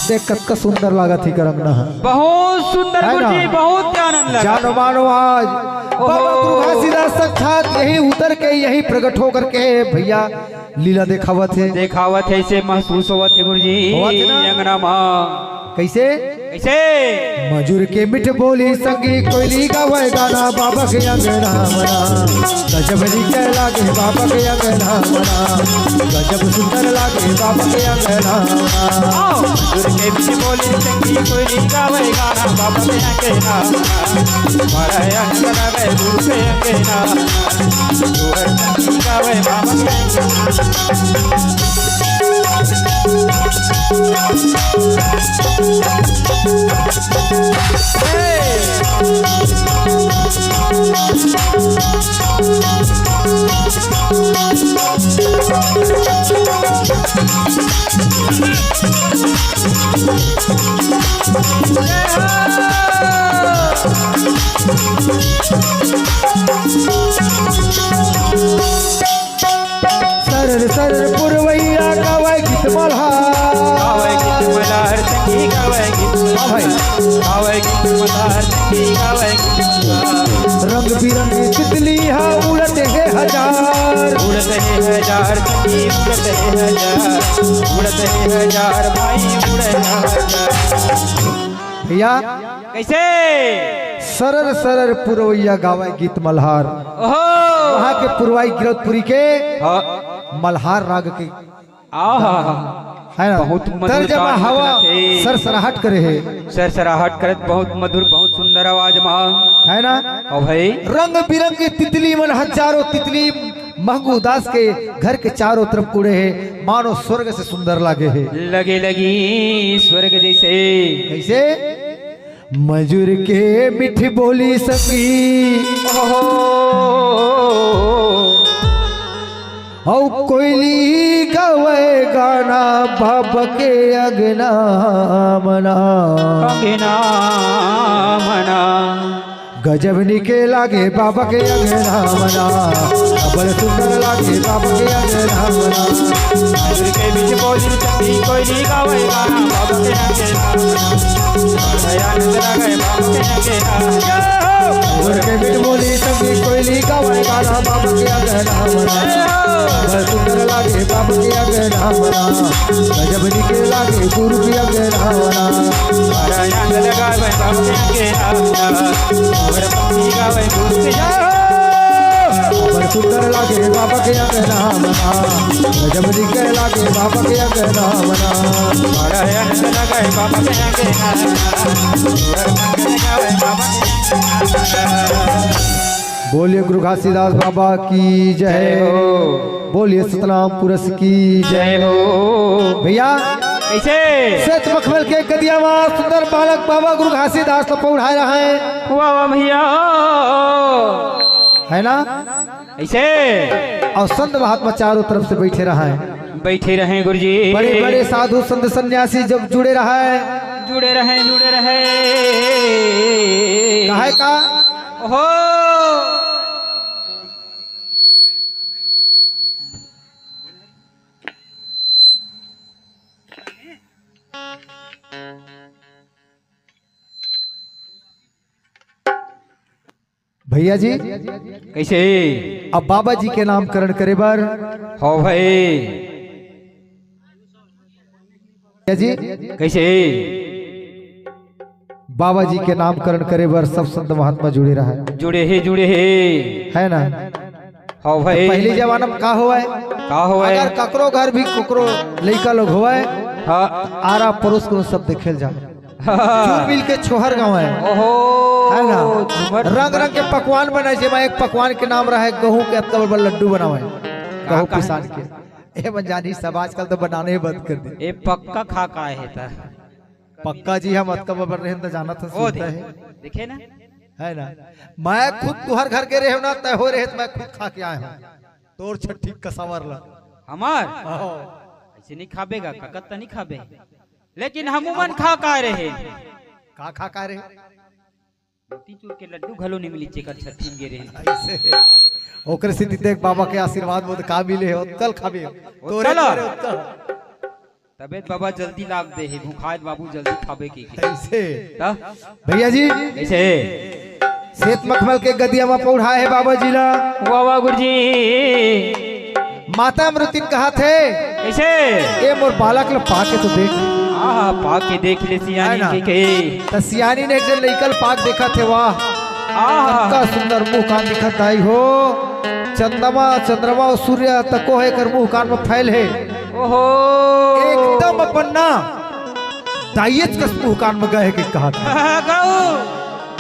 देख, कतका सुंदर लागत हे करंगना ह। बहुत सुंदर है गुरु जी, ना? बहुत आनंद लगा। जानो मानो आज ओहो। बाबा गुरु घासीदास साक्षात यहीं उतर के, यहीं प्रकट होकर के भैया लीला देखावत हे। देखावत हे, ऐसे महसूस होवत हे गुरु जी। होवत हे ना? अंगना मा। कैसे? कैसे? मजूर के मीठ बोली संगी कोइली गावय गाना बाबा के अंगना मना। गजब नीक लागे बाबा के अंगना मना। गजब सुंदर लागे बाबा के अंगना मना। आओ। मजूर के मीठ बोली संगी कोइली गावय गाना बाबा के अंगना मना। बड़ा आनंद लागे गुरु के अंगना मना। गावय बाबा के अंगना। सरर सरर पुरवैया गावय गीत मल्हार। गावय गीत मल्हार, संगी गावय गीत हाँ भाई। मल्हार। गावय गीत मल्हार, संगी गावय गीत मल्हार। रंग बिरंगी तितली हा उड़त हे हजार। उड़त हे हजार, संगी उड़त हे हजार। उड़त हे हजार, भाई उड़त हे हजार। भैया, कैसे? सरर सरर पुरवैया गावय गीत मल्हार। ओहो। वहाँ के पुरवाई गिरौदपुरी के हाँ। मल्हार राग के। आहा। है ना? बहुत मधुर तर्जमा ताल हवा निकलत हे। सरसराहट करे हे। सरसराहट करत, बहुत मधुर, बहुत सुंदर आवाज मा। है ना? ओ भाई। रंग बिरंग के तितली मन, हजारों तितली महंगू दास के घर के चारों तरफ उड़े हे, मानो स्वर्ग से सुंदर लागे हे। लगे लगी स्वर्ग जैसे। कैसे? मजूर के मीठी बोली सखी। ओहो। अउ कोयली गावे गाना बाबा के अंगना मना। अंगना मना। गजब निके लागे बाबा के अंगना मना, बड़ सुंदर लागे बाबा के अंगना मना। मजूर के बीच बोली सखी, कोयली गावे गाना बाबा के अंगना मना। आनंद लागे बाबा के अंगना मना। मजूर के बीच बोली सखी, कोयली गावे गाना बाबा के अंगना मना। बड़ सुंदर लागे बाबा के अंगना मना। गजब निके लागे गुरु के अंगना मना। आनंद लगावे बाबा के अंगना मना। मोर पक्षी गावे गुरु के अंगना। बड़ सुंदर लागे बाबा के अंगना मना। गजब निके लागे बाबा के अंगना मना। आनंद लगावे बाबा के अंगना मना। मोर पक्षी गावे बाबा के अंगना मना। बोलिए गुरु घासीदास बाबा की जय। जय हो। बोलिए सतनाम पुरुष की जय हो। भैया, कैसे? श्वेत मखमल के गदिया मा सुंदर बालक बाबा गुरु घासीदास ल पौढ़ाए रहय। वाह, वाह भैया। है ना? ऐसे? अउ संत महात्मा चारों तरफ से बैठे रहय। बैठे रहय गुरुजी। बड़े बड़े साधु संत सन्यासी जब जुड़े रहय। जुड़े रहय, जुड़े रहय। काहे का? ओहो। भैया जी, कैसे? अब बाबा जी के नामकरण करे बर। हो भाई। भैया जी, कैसे? बाबा जी के नामकरण करे बर सब संत महात्मा जुड़े रहय। जुड़े हे, जुड़े हे। है ना? हाँ भाई। पहली जमाना में का होवय? का होवय? अगर ककरो घर भी ककरो लइका लोग होवय, हाँ। आरा पड़ोस के सब देखे ल जावय। हाँ। झूम मिल के छोहर गावय। ओहो। है ना? झूमर, रंग रंग के पकवान बनय, जेमा एक पकवान के नाम रहय गहूं के अतका बड़ बड़ लड्डू बनावय। का, गहूं का? पिसान के। ए मन जानी सब आजकल तो बनाने ही बंद कर दे। ए पक्का खा का हे त? पक्का जी, हम अतका बड़ रहेन त जानत हन, ओ सुनता दे-, है। देखे ना? है ना? मैं खुद तुहर घर के रहेव ना, तय हो रहे त मैं खुद खा के आए हूँ। तोर छट्ठी कसावर ला। हमार? आहो। ऐसे नहीं खाबे गा, ककत त नहीं खाबे। लेकिन हम उमन खा का रहे। का खा का रहे? मोतीचूर के लड्डू घलो नहीं मिली, जेकर छट्ठी में गे रहे। ऐसे। ओकर सेती देख बाबा के आशीर्वाद मोद का मिले हे, ओतकल खाबे। तोरे ओतकल? तोरे ओतकल। तबे त बाबा जल्दी लाग दे हे, भुखाए बाबू जल्दी खाबे के, के। ऐसे। त? भैया जी, कैसे? श्वेत मखमल के गदिया म पौढ़ाए हे बाबा जी ला। वाह, वाह, गुरुजी। माता अमृतिन कहत हे, कैसे? ए मोर बालक ल पाके तो देख। आहा, पाके देख ले सियानी है ना? के, के। त सियानी ने एक जन लइका ल पाक देखत हे, वाह। आहा। अतका सुंदर मुंह कान दिखत दाई हो। चंदमा, चंद्रमा अउ सूर्य तको हे एकर मुंह कान म फैल हे। ओहो। एकदम अपन ना दाइयेच कस मुंह कान म गए हे के कहत हे। गऊ।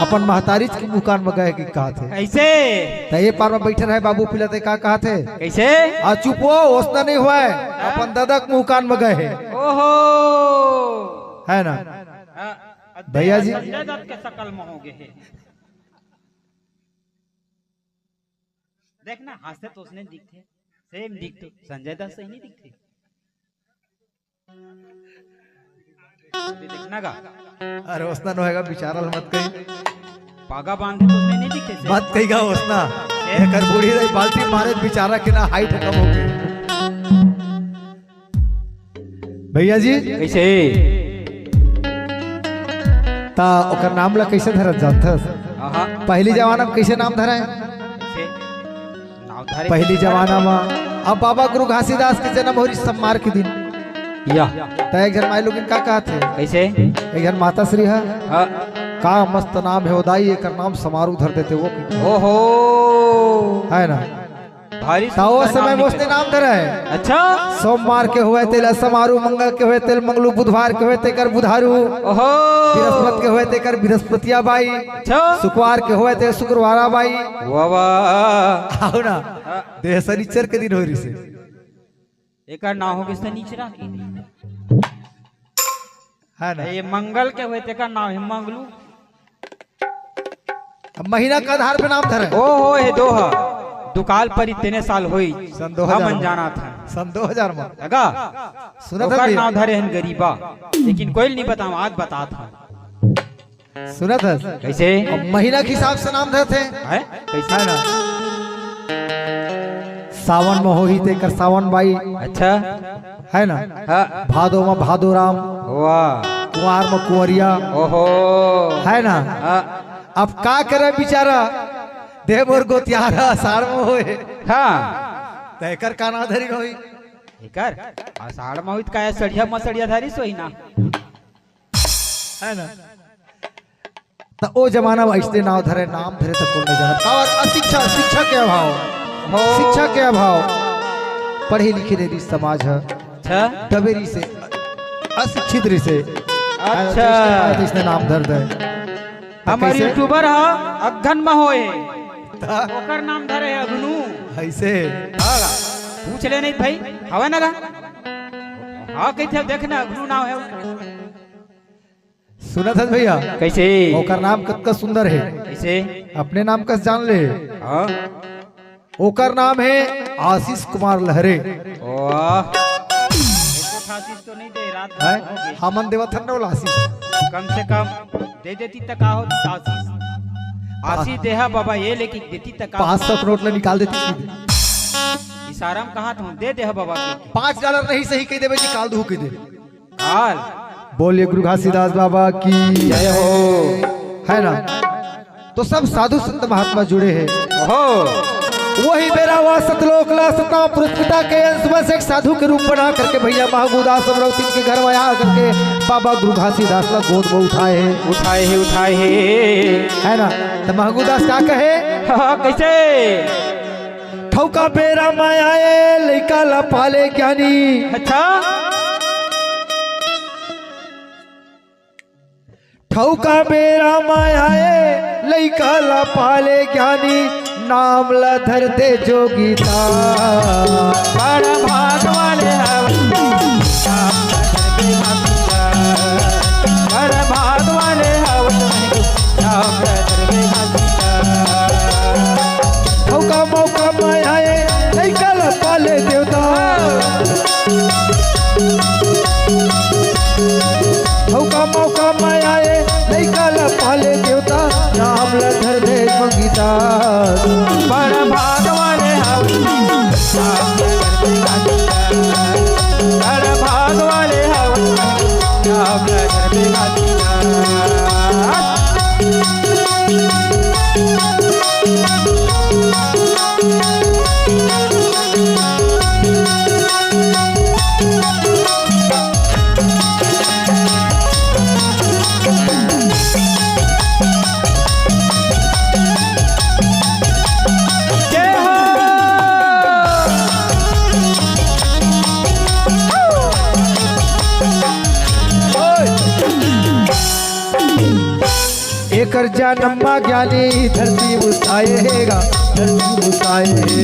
अपन महतारीच के मुंह कान म गए हे के कहत हे। कैसे? त ए पार म बइठे रहय बाबू पिला, ते का कहत हे? कैसे? आ चुप हो, ओसना नहीं होवय। हाँ? अपन ददा के मुंह कान म गए हे। ओहो। है ना? हाँ, भैया जी। संजय दत्त के शकल म हो गे हे। देख ना, हंसथे त ओसने दिखथे, same दिखथे, संजय दत्त सही नहीं दिखथे। अभी देखना गा। अरे ओसना नोहे गा, बिचारा ल मत कही। पागा बांधे त ओसने नहीं दिखथे, same। मत कही गा ओसना। Same। एकर बूढ़ी दाई बाल्टी मारे त बिचारा के ना height कम हो गे। भैया जी। कैसे? त ओकर नाम ला कैसे धरत जानथस? आहा। पहली जमाना में कैसे नाम धरय? कैसे? नाम धरे पहली जमाना में, अब बाबा गुरु घासीदास के जन्म हो रही सोमवार के दिन। या। त एक झन माई लोगिन का कहत हे? कइसे? एक झन माता श्री ह, हाँ। का मस्त नाम हे ओ दाई, एकर नाम समारू धर देते वो। ओहो। हे ना? भारी त ओ सुंदर समय नाम में ओसने निकले। नाम धरे। अच्छा। सोमवार के होवय तेला समारू, मंगल के होवय तेला मंगलू, बुधवार के होवय तेकर बुधारू, ओहो। बृहस्पति के होवय तेकर बृहस्पतिया बाई, अच्छा। शुक्रवार के होवय ते शुक्रवारा बाई। वाह, वाह। आव ना। हाँ। देह शनिचर के दिन होय रिहिसे। एकर नाव होगे शनिचरा के दिन। हे ना? ये मंगल के होय तेकर नाव हे मंगलू। अब महीना के आधार पे नाम धरे। ओहो, हे दो ह। दुकाल परी तेने साल होई। सन दो हजार हमन म। जानत हन। सन दो हजार म। लगा? सुनत ओकर हन भैया। नाव धरे हन गरीबा। लेकिन कोई ल नइ बतावंव, आज बतात हन। सुनत हस? कइसे? अब महीना के हिसाब से नाम धरथे। हैं? कइसे? हे ना? सावन म होही तेकर सावन बाई। अच्छा। हे ना? हाँ। भादो म भादो राम। वाह। कुंवार म कुंवरिया। ओहो। हे ना? हाँ। अब का करे बिचारा, दे मोर गोतियारा असाढ़ म होय। हाँ। त एकर का नाव धरिन होही? एकर? असाढ़ म होही त का सड़िया म सड़िया धरिस होही ना। हे ना? त ओ जमाना म अइसने नाव धरे, नाम धरे त कोन नइ जानय। काबर? अशिक्षा, शिक्षा के अभाव। हो। शिक्षा के अभाव। पढ़े लिखे नइ रिहिस समाज ह। अच्छा। दबे रिहिसे, अशिक्षित रिहिसे। अच्छा। अइसने नाम धर दे। त हमर कइसे? YouTuber ह अगहन म होय। त? ओकर नाम धरे हे अगनू। अइसे? हाँ। पूछ ले नहीं भाई, हवय ना गा? हाँ, कहिथे, देख ना, अगनू नाव हे। सुनत हस भैया? कइसे? ओकर नाम कतका सुंदर हे। कइसे? अपने नाम कस जान ले। हाँ। ओकर नाम हे आशीष कुमार लहरे। वाह। एको ठा आशीष तो नइ दे, रात भर हैं? होगे। हमन देवत हन ना ओला आशीष। कम से कम दे देती त का होत आशीष। आशीष देहा बाबा, ये लेके देती त का पाँच सौ के नोट ला निकाल देती। इशारा म कहत हंव, दे देहा बाबा के। पाँच डॉलर नहीं सही कहि देबे, निकाल दूहूं कहि दे। काल। बोलिए गुरु घासीदास बाबा की जय हो। हे ना? तो सब साधु संत महात्मा जुड़े हे। हो। वही बेरा वा सतलोक ला सतनाम पुरस्कृता के अंश में से एक साधु के रूप बना करके भैया महंगूदास अमरौतिन के घर में आ करके बाबा गुरु घासीदास ला गोद में उठाए हे। उठाए हे, उठाए हे। हे ना? त महंगूदास का कहे? हाँ, कइसे? ठउका बेरा म आए लइका ला पाले ज्ञानी। अच्छा। ठउका बेरा म आए लइका ला पाले ज्ञानी, नाम ला धर दे जोगी दास। बड़ भाग वाले हव, बड़ भाग वाले हव, ठउका मौका म आए, लइका ल पाले देवता। मौका मौका म आए, लइका ल पाले देवता, नाम ल धर दे मंगिता। बड़ भाग वाले हव, बड़ भाग वाले हव, नाम ल धर दे मंगिता। एकर जनम म ज्ञानी धरती मुस्काए हे गा, धरती मुस्काए हे।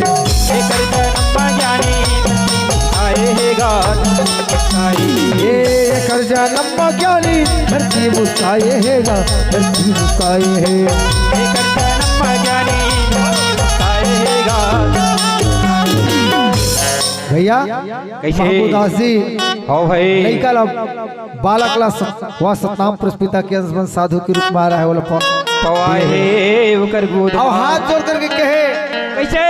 एकर जनम म ज्ञानी धरती मुस्काए हे गा, धरती मुस्काए हे। ए, एकर जनम म ज्ञानी धरती मुस्काए हे गा, धरती मुस्काए हे। एकर जनम म ज्ञानी धरती मुस्काए हे गा। भैया, कइसे? महंगूदास जी, हव भाई। लइका ला, बालक ला स-, वा सतनाम पुरस्कृता के अंश म साधु के रूप म आ रहा है, ओला प-, पवाए हे, ओकर गोद अउ म। हाथ जोड़ करके कहे, कइसे?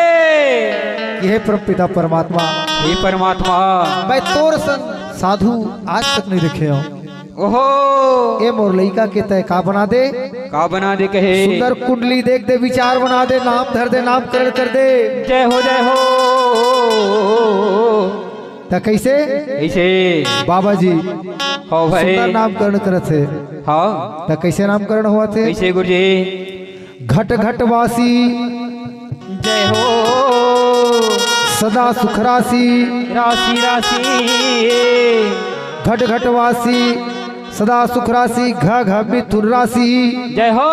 कि हे परम पिता परमात्मा, हे परमात्मा। मैं तोर सन साधु आज तक नइ देखे हंव। ओहो। ए मोर लइका के तैं का बना दे? का बना दे कहे? सुंदर कुंडली देख दे, विचार बना दे, नाम धर दे, नामकरण कर दे। जय हो, जय हो। त कइसे? कइसे? बाबा जी हो भाई। सुंदर नामकरण करत हे। हाँ। त कइसे नामकरण होवत हे? कइसे गुरुजी? घट घट वासी। जय हो। सदा सुख राशि। राशि राशि। घट घट वासी। सदा सुख राशि, घ घ मिथुन राशि। जय हो।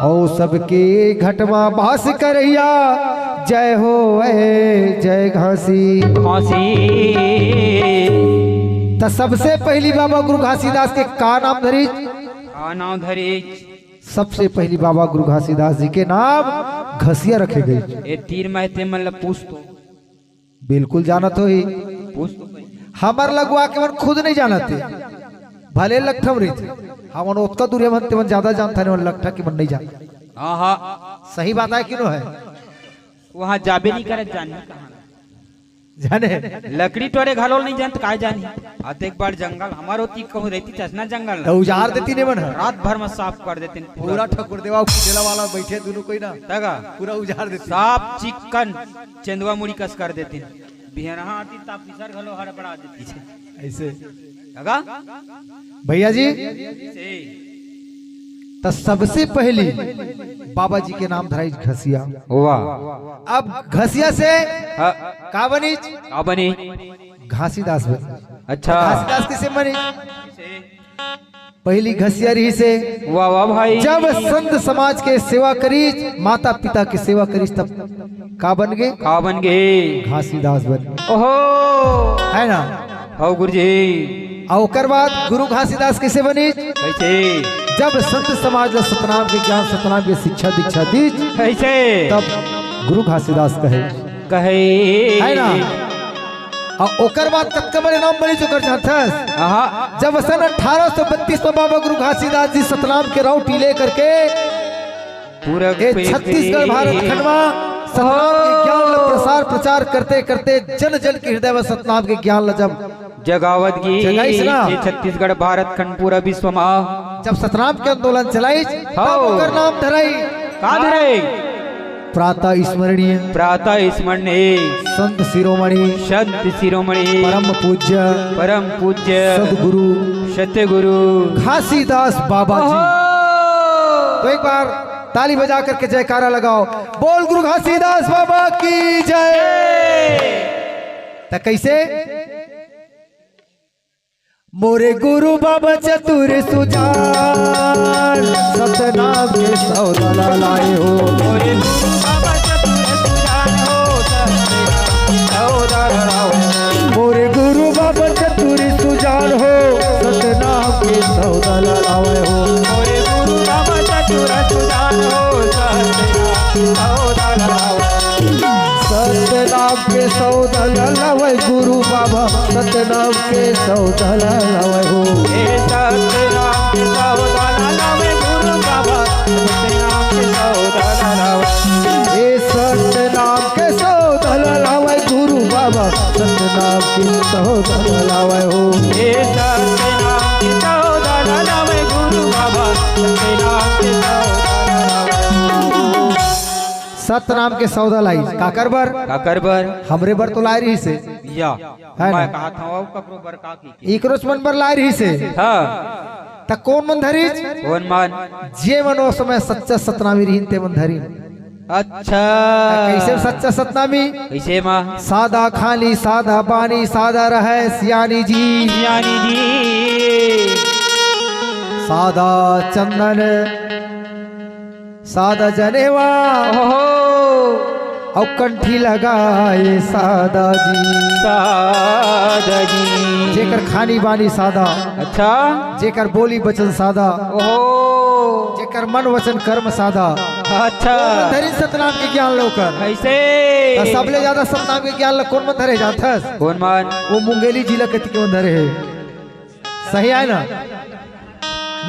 अउ सबके घट मा बास करइया, जय हो ए जय घासी। घासी। त सबसे पहिली बाबा गुरु घासीदास के का नाम धरिस? का नाम धरिस? सबसे पहिली बाबा गुरु घासीदास जी के नाम घसिया रखे गइस। ए तीर मा हे ते मन ला पूछ तो। बिल्कुल जानत होही। पूछ तो सही। हमर लगवा के मन खुद नइ जानत हे, भले लकठा म रहिथे। हमन ओतका दूरिहा म हन, ते मन जादा जानथन, हमन लकठा के मन नइ जानत। हाँ, हाँ। सही बात हे कि नो हे? वहाँ जाबे नइ करत, जानी कहाँ। जाने? लकड़ी टोरे घलो नइ जानत, काय जानी? अतेक बड़ जंगल, हमर ओती कहूँ रहितिस अइसना जंगल त ना। उजाड़ देतिन ए मन ह। रात भर म साफ कर देतिन पूरा। पूरा ठकुर देवा, कुचेला वाला बइठे दुनों कोई ना। तगा। पूरा उजाड़ देतिन। साफ चिक्कन चंदवा मुड़ी कस कर देतिन। बिहनहा आतिस त ऑफिसर घलो हड़बड़ा देतिस। अइसे। तगा। भइया जी, से। त सबसे पहिली बाबा जी के नाम धराइस घसिया। वाह। अब घसिया से हाँ। का बनिस? का बनिस? घासीदास बनिस। अच्छा। घासीदास कइसे बनिस? पहिली घसिया रिहिस हे। वाह, वाह भाई। जब संत समाज के सेवा करिस, माता पिता के सेवा करिस, तब का बन गे? का बन गे? घासीदास बन गे। ओहो। हे ना? हव गुरुजी। अउ ओकर बाद गुरु घासीदास कइसे बनिस? कइसे? जब संत समाज ला सतनाम के ज्ञान, सतनाम के शिक्षा दीक्षा दिस, कइसे? तब गुरु घासीदास कहे। कहे। हे ना? अउ ओकर बाद कतका बड़े नाम बनिस ओकर, जानथस? आहा। जब सन अठारह सौ बत्तीस म बाबा गुरु घासीदास जी सतनाम के राउटी लेकर के पूरा ए छत्तीसगढ़ भारत खंड म सतनाम के ज्ञान ल प्रसार प्रचार करते करते जन जन के हृदय म सतनाम के ज्ञान ल जब जगावत गिस जगाइस ना। ये छत्तीसगढ़ भारत खंड पूरा विश्व मा। जब सतनाम के आंदोलन चलाइस, तब हव। ओकर नाम धराइस। का धराइस? प्रातः स्मरणीय। प्रातः स्मरणीय। संत शिरोमणि। संत शिरोमणि। परम पूज्य। परम पूज्य। सदगुरु। सतगुरु। घासीदास बाबा जी। ओहो। तो एक बार ताली बजा करके जयकारा लगाओ, बोल गुरु घासीदास बाबा की जय। त कइसे? मोरे गुरु बाबा चतुर सुजान, सतनाम के सौदा ला लाए हो। मोरे गुरु बाबा चतुर सुजान हो, सतनाम के सौदा ला लाए हो। मोरे गुरु बाबा चतुर सुजान हो, सतनाम के सौदा ला लाए हो। मोरे गुरु बाबा चतुर सुजान हो, सतनाम के सौदा ला लाए हो। सतनाम के सौदा ला लावय गुरु बाबा, सतनाम के सौदा ला लावय हो। हे सतनाम के सौदा ला लावय गुरु बाबा, सतनाम के सौदा ला लावय। हे सतनाम के सौदा ला लावय गुरु बाबा, सतनाम के सौदा ला लावय हो। हे सतनाम के सौदा ला लावय गुरु बाबा, सतनाम के सौदा ला लावय हो। सतनाम के सौदा लाइस। काकर बर? काकर बर? हमरे बर तो लाए रहिस हे। या, हे मैं ना? कहत हंव, अउ ककरो बर का की? इकरोच मन बर लाए रहिस हे। हाँ। त कोन मन धरिस? कोन मन? जे मन ओ समय सच्चा सतनामी रिहिन, ते मन धरिन। अच्छा। त कइसे सच्चा सतनामी? कइसे मा? सादा खानी, सादा बानी, सादा रहय सियानी जी। सियानी जी। सादा चंदन, सादा जनेवा। ओहो। अउ कंठी लगाए सादा जी। सादा जी। जेकर खानी बानी सादा। अच्छा। जेकर बोली बचन सादा। ओहो। जेकर मन वचन कर्म सादा। अच्छा। कोन मन धरिन सतनाम के ज्ञान ल ओकर? कइसे? त सबले जादा सतनाम के ज्ञान ल कोन मन धरे जानथस? कोन मन? ओ मुंगेली जिला कति के मन धरे हे। सही आय ना?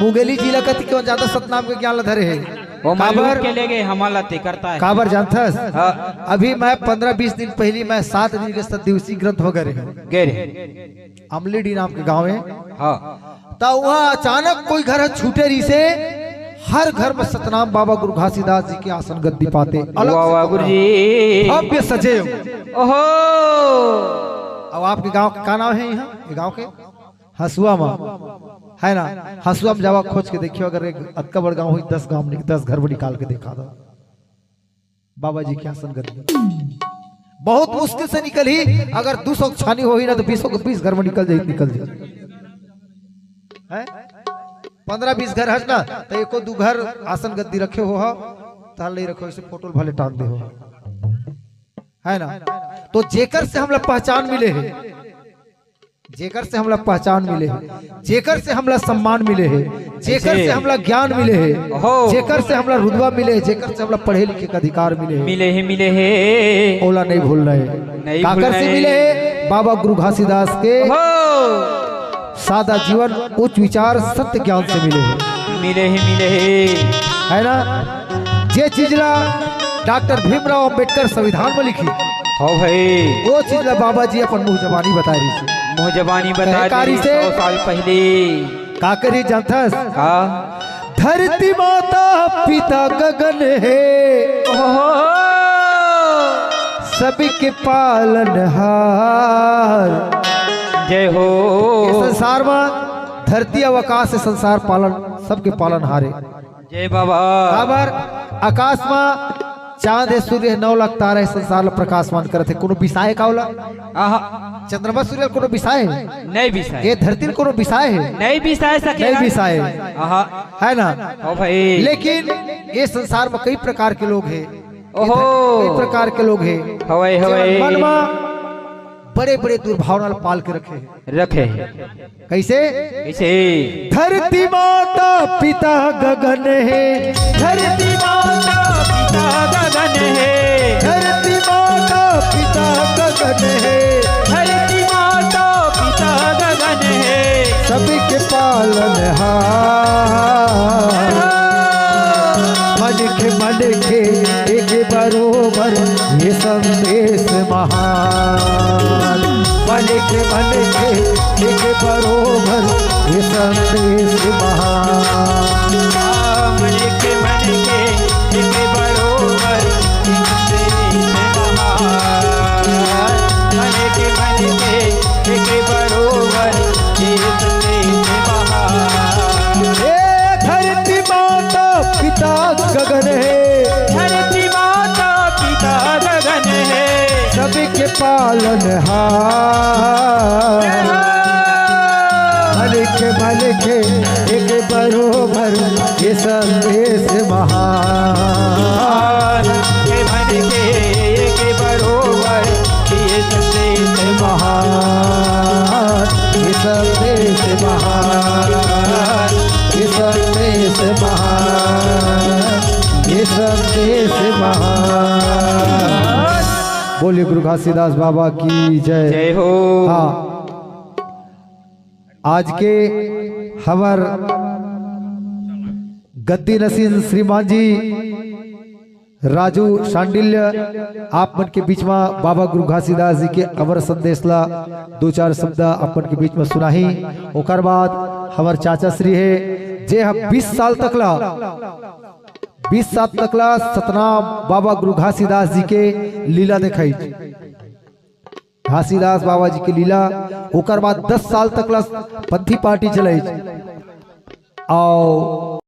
मुंगेली जिला कति के जादा सतनाम के ज्ञान ल धरे हे। ओ काबर? के ले गे, हमन ला ते करता है। काबर जानथस? हाँ। अभी मैं पंद्रह बीस दिन पहिली मैं सात दिन के सतदिवसी ग्रंथ म गे रेहेंव। गे रेहेंव। अमलीडी नाम के गांव हे। हाँ। त उहां अचानक कोई घर ह छूटे रिहिसे, हर घर म सतनाम बाबा गुरु घासीदास जी के आसन गद्दी पाते। अलग वाह, से वाह, कमरा। गुरुजी। भव्य सजे। ओहो। अब आपके गांव के का नाम हे इहाँ? ये गांव के हसुआ मा, है ना? हसुआ मा जावा, खोज के देखियो, अगर एक अतका बड़ गांव होही, दस गांव निक-, दस घर में निकाल के देखा दो। बाबा जी के आसन गद्दी बहुत मुश्किल से निकलही। अगर दू सौ छानी होही ना, तो बीसों के बीस घर में निकल जाही, निकल जाही। हैं? पन्द्रह बीस घर हस ना, तो एको दू घर आसन गद्दी रखे होहा, तहां नहीं रखे हो, ऐसे फोटो भले टांग दे हो, है ना? तो जेकर से हमला पहचान मिले हे, जेकर से हमला पहचान मिले हे, जेकर से हमला सम्मान मिले हे, जेकर से हमला ज्ञान मिले हे, ओहो। जेकर से हमला रुतबा मिले हे, जेकर से हमला पढ़े लिखे के अधिकार मिले हे, मिले हे, मिले हे। ओला नहीं भूलना हे। नहीं काकर भूलना से हे। मिले हे? बाबा गुरु घासीदास के ओहो। सादा जीवन, उच्च विचार, सत्य ज्ञान से मिले हे। मिले हे, मिले हे। है ना? जे चीज ला डॉक्टर भीमराव अंबेडकर संविधान में लिखिस, हाँ भाई। वो चीज ला बाबा जी अपन मुंह जबानी बताए रहिस। मुंह जबानी बताए रहिस। सौ साल पहले। का करिस जानथस? का? धरती माता पिता गगन हे, ओहो। सबके पालनहार। जय हो। ये संसार में धरती अउ आकाश से संसार पालन, सबके पालनहार हे। जय बाबा। काबर आकाश मा चांद हे, सूर्य हे, नौ लाख तारा हे, संसार ला प्रकाशमान करत हे। कोनो बिसाए का ओला? आहा। चंद्रमा सूर्य ला कोनो बिसाए हे? नहीं बिसाए। ये धरती ला कोनो बिसाए हे? नहीं बिसाए सके नहीं यार। बिसाए। आहा। है ना? ओ भाई। लेकिन ये संसार में कई प्रकार के लोग हे। ओहो। कई प्रकार के लोग हे। हवय, हवय। मन मा बड़े-बड़े दुर्भावना ला पाल के रखे हे। रखे हे। कैसे? कैसे? धरती माता पिता गगन हे। धरती माता पिता गगन हे। धरती माता पिता गगन हे। धरती माता पिता गगन हे। सबके पालनहार। मन के, मन के एक बरोबर ये संदेश महान। मन के, मन के एक बरोबर ये संदेश महान। मन के, मन के एक बरोबर ये संदेश महान। मन के, मन के एक बरोबर ये संदेश महान। ए धरती माता पिता गगन हे। धरती माता पिता गगन हे। सबके पालनहार। मन के, मन के एक बरोबर ये संदेश महान। मन के, मन के एक बरोबर ये संदेश महान। ये संदेश महान। ये संदेश महान। ये संदेश महान। बोलिए गुरु घासीदास बाबा की जय। जय हो। हाँ, आज के हमर गद्दी नशीन श्रीमान जी राजू शांडिल्य आप मन के बीच में बाबा गुरु घासीदास जी के अमर संदेश ला दो चार शब्द आप मन के बीच में सुनाही। ओकर बाद हमर चाचा श्री हे, जे हम बीस साल तक ला, बीस साल तक ला सतनाम बाबा गुरु घासीदास जी के लीला देखाई, घासीदास बाबा जी के लीला। ओकर बाद दस साल तक ला पंथी पार्टी चलाई। आओ